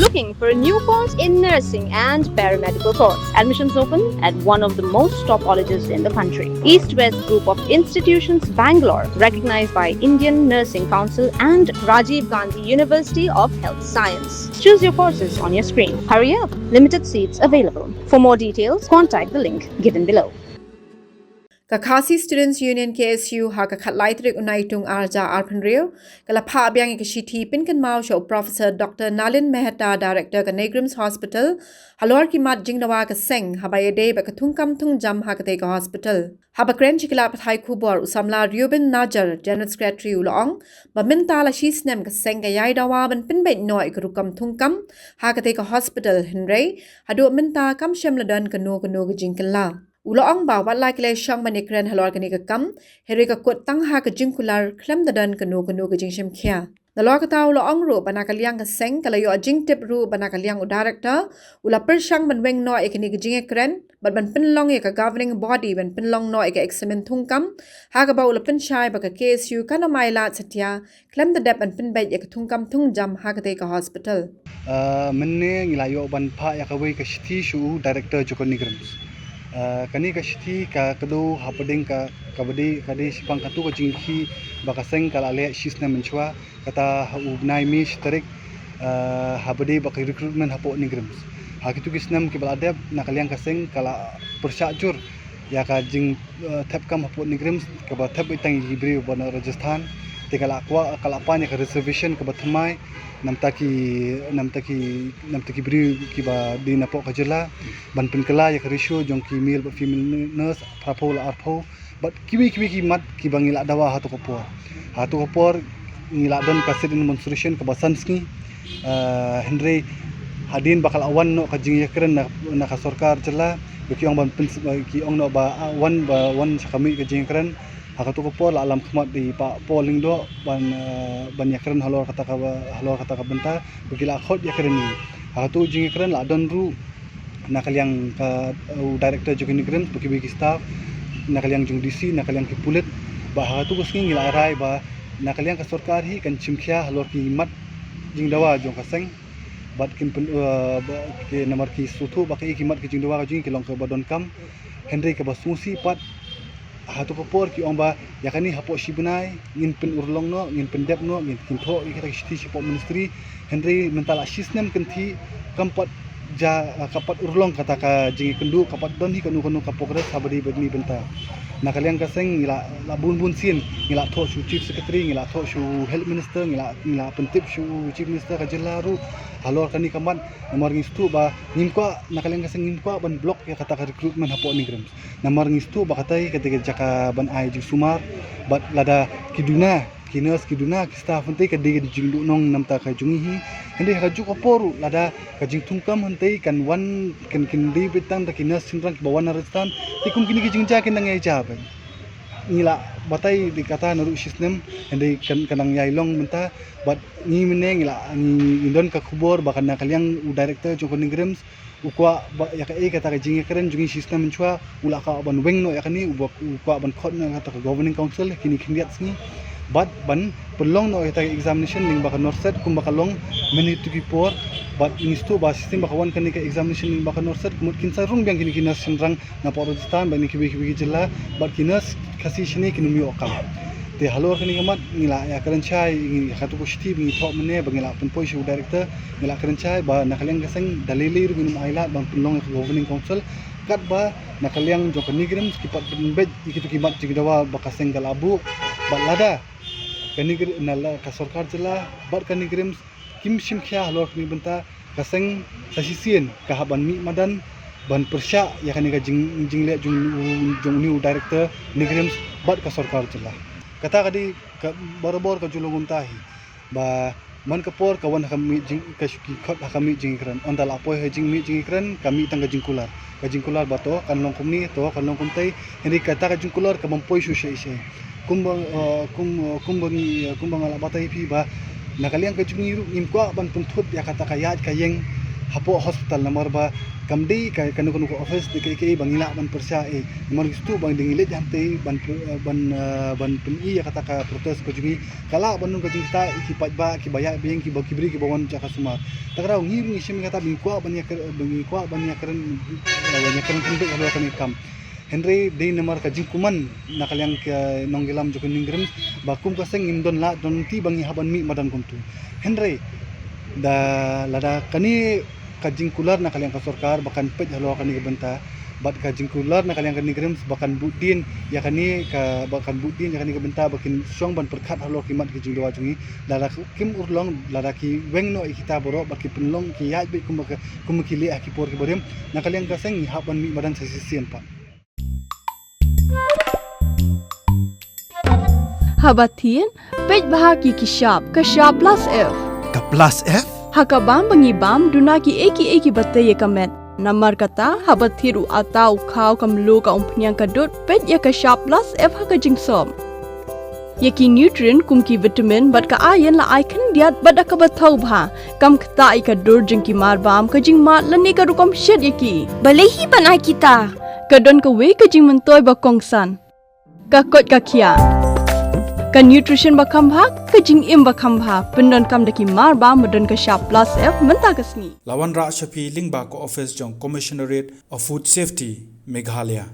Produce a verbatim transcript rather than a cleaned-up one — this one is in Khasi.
Looking for a new course in nursing and paramedical course? Admissions open at one of the most top colleges in the country. East West Group of Institutions, Bangalore, recognized by Indian Nursing Council and Rajiv Gandhi University of Health Science. Choose your courses on your screen. Hurry up, limited seats available. For more details, contact the link given below. Ka Khasi Students Union, K S U, ha ka khatlai tarik u Naitung arhajar arphew hynriew, ka la phah biang ïa ka shithi pynkynmaw sha u Professor Doctor Nalin Mehta, Director ka NEIGRIHMS Hospital, halor ki mat jingdawa ka seng, haba ïadei bad ka thungkam thungjam ha katei ka hospital. Haba kren sha ki lad pathai khubor, u samla Reuben Najar, General Secretary, u la ong ba mynta la shi snem ka seng ka ïai dawa ban pynbeit noh ïa ka rukom thungkam ha katei ka hospital, hynrei haduh mynta kam shym la don kano kano ka jingkylla. U la ong ba wat la ki la shong ban ïakren halor kane ka kam, hynrei ka kut tang ha ka jingkular, khlem da don kano kano ka jingshim khia. Nalor kata, u la ong ruh ba na ka liang ka seng ka la ïoh jingtip ruh ba na ka liang u Director u la pyrshang ban weng noh ïa kane ka jingïakren bad ban pynlong ïa ka governing body ban pynlong noh ïa ka eksamin thungkam, ha kaba u la pynshai ba ka K S U kan ym ailad satia khlem da dep ban pynbeit ïa ka thungkam thungjam ha katei ka hospital. Ah, mynne ngi la ïoh ban phah ïa kawei ka shithi sha u Director jong ka NEIGRIHMS. Ah, kane ka shithi ka kdew hapdeng ka, kaba dei, ka dei shaphang katu ka jingkhih ba ka seng ka la leh shi snem mynshuwa, kata ha u bnai May shi tarik, ah, haba dei ba ka recruitment hapoh NEIGRIHMS. Ha kitu ki snem kiba la dep, na ka liang ka seng ka la pyrshah jur ïa ka jing, eh, thep kam hapoh NEIGRIHMS, kaba thep beit tang ïa ki briew ba na Rajasthan. Te ka la kwah, ka la pan ïa ka reservation kaba thymmai namta ki, namta ki, namta ki briew kiba dei napoh ka jylla, ban pynkylla ïa ka ratio jong ki male bad female nurse, phraphew la arphew, bad kiwei kiwei ki mat kiba ngi la dawa ha tu ka por. Ha tu ka por ngi la don ka sit-in demonstration kaba san sngi. Ah, hynrei hadien ba ka la wan noh ka jingïakren na, na ka sorkar jylla, ba ki ong ban pyn, ba ki ong noh ba, ah, wan, ba wan sha ka miej ka jingïakren. Ha katu ka por la lam khmat da i Bah Paul Lyngdoh ban, ah, ban ïakren halor kata ka, halor kata ka bynta, ba ki la khot ïakren ïa ngi. Ha katu jingïakren la don ruh na ka liang ka, uh, u Director jong ka NEIGRIHMS, bad kiwei ki staff, na ka liang jong D C, na ka liang ki pulit. Bad ha katu ka sngi ngi la rai ba na ka liang ka sorkar hi kan shim khia halor ki mat jingdawa jong ka seng. Bad kin pyn, uh, ba, ki namar ki sngewthuh ba kaei ki mat ki jingdawa ka jong ngi ki long kaba donkam. Hynrei kaba sngewsih pat, ha tu ka por ki ong ba ïa kane hapoh shi bnai ngin pynurlong noh, ngin pyndep noh, ngin, kin thoh ïa kita ki shithi shapoh ministry. Hynrei mynta la shi snem kynthih kam pat jia, ah, kam pat urlong kata ka jingïakynduh, kam pat don hi kano kano ka progress haba dei bad kane ka bynta. Na ka liang ka seng ngi la, la bun bun sien ngi la thoh sha u Chief Secretary, ngi la thoh sha u Health Minister, ngi la, ngi la pyntip sha u Chief Minister ka jylla ruh halor kane ka mat. Namar ngi sngewthuh ba ngim kwah, na ka liang ka seng ngim kwah ban block ïa kata ka recruitment hapoh NEIGRIHMS. Namar ngi sngewthuh ba katei ka dei ka jaka ban ai jingsumar, bad lada ki duna, ki nurse ki duna, ki staff hangtei ka dei ka jingduhnong namar ka jong ngi hi. Hynrei ha kajuh ka por ruh lada ka jingthungkam hangtei kan wan, kan, kin dei beit tang da ki nurse shynrang kiba wan na Rajasthan, te kum kine ki jingjia kin nang ïai jia beit. Ngi la batai da kata naduh shi snem, hynrei kan, kan nang ïai long mynta, bad ngi mynne ngi la, ngi, ngi don ka khubor ba kan na ka liang u Director jong ka NEIGRIHMS u kwah ba ïa kaei kata ka jingïakren jong ngi shi snem mynshuwa, u la kwah ban weng noh ïa kane, u ba, u kwah ban khot noh ïa kata ka Governing Council kine khyndiat sngi. Bad ban pynlong noh ïa kata ka examination lyngba ka NORCET kumba ka long mynne tu ki por. Bad ngi sngewthuh ba shisien ba ka wan kane ka examination lyngba ka NORCET, ka mut kin sa rung biang kine ki nurse shynrang napoh Rajasthan bad na kiwei kiwei ki jylla, bad ki nurse Khasi shane kin ym ïoh kam. Te halor kane ka mat ngi la ïakren shai, ngi, ha katu ka shithi ba ngi thoh mynne ba ngi la pynpoi sha u Director, ngi la kren shai ba na ka liang ka seng da lei lei ruh ngin ym ailad ban pynlong ïa ka Governing Council, katba na ka liang jong ka NEIGRIHMS ki pat pynbeit ïa kitu ki mat jingdawa ba ka seng ka la buh. Bad lada ka NEIGRIHMS, na la ka sorkar jylla bad ka NEIGRIHMS kim shim khia halor kane ka bynta, ka seng sa shisien ka hap ban mih madan ban pyrshah ïa kane ka jing, jingleh jong u, jong une u Director NEIGRIHMS bad ka sorkar jylla. Kata ka dei ka barabor ka ju long kumta hi. Ba man ka por ka wan ha ka miej jing, ka shu ki khot ha ka miej jingïakren. Ynda la poi ha jingmiej jingïakren ka mih tang ka jingkular. Ka jingkular ba to kan long kumne, to kan long kumtei. Hynrei kata ka jingkular ka bym poi shuh sha shisha. Kumba, eh, kum, eh, kumba ngi, eh, kumba nga la batai ïa phi ba na ka liang ka jong ngi ruh ngim kwah ban pynthut ïa kata ka ïaid ka ïeng hapoh hospital, namar ba kam dei ka kano kano ka office ne kaei kaei ba ngi lah ban pyrshah ei, namar ngi sngewthuh ba ngi dei ngi leit hangtei ban py- eh, ban eh, ban pyni ïa kata ka protest ka jong ngi. Ka lah ban long ka jingktah ïa ki paidbah kiba ïaid ba ïeng, kiba ki briew kiba wan jaka sumar. Ta ka daw ngi ruh ngi shim ïa kata ba ngi kwah ban ïa kren, ba ngi kwah ban ïa kren, eh, ban ïa kren kynduh halor kane ka kam. Hynrei dei namar ka jingkuman na ka liang ka nongïalam jong ka NEIGRIHMS ba kum ka seng ngim don lad don lynti ba ngi hap ban mih madan kumtu. Hynrei da lada kane ka jingkular na ka liang ka sorkar ba kan peit halor kane ka bynta, bad ka jingkular na ka liang ka NEIGRIHMS ba kan buddien ïa kane ka, ba kan buddien ïa kane ka bynta, ba kin shong ban pyrkhat halor ki mat ki jingdawa jong ngi. Lada kim urlong, lada ki weng noh ïa kita baroh bad ki pynlong ki ïaid beit kumba ka, kumba ki leh ha ki por kiba rim, na ka liang ka seng ngi hap ban mih madan sa shisien pat. Haba thied, peit bha ki ki shap, ka shap plus F. Ka plus F? Ha ka bam ba ngi bam, duna ki ei ki ei kiba tei ïa ka met. Namar kata, haba thied u atta, u khaw, ka mluh, ka umphniang, ka dud, peit ïa ka shap plus F ha ka jingsop. Ïa ki nutrient kum ki vitamin bad ka iron la ai khyndiat bad da kaba thaw bha. Kam ktah ïa ka dur jong ki marbam, ka jingmad lane ka rukom shet ïa ki. Balei hi ban ai kita? Ka don kawei ka jingmyntoi ba kongsan. Ka koit ka khiah. Ka nutrition ba kham bha, ka jingim ba kham bha. Pyndonkam da ki marbam ba don ka shap plus F mynta ka sngi. La wanrah sha phi lyngba ka office jong Commissionerate of Food Safety, Meghalaya.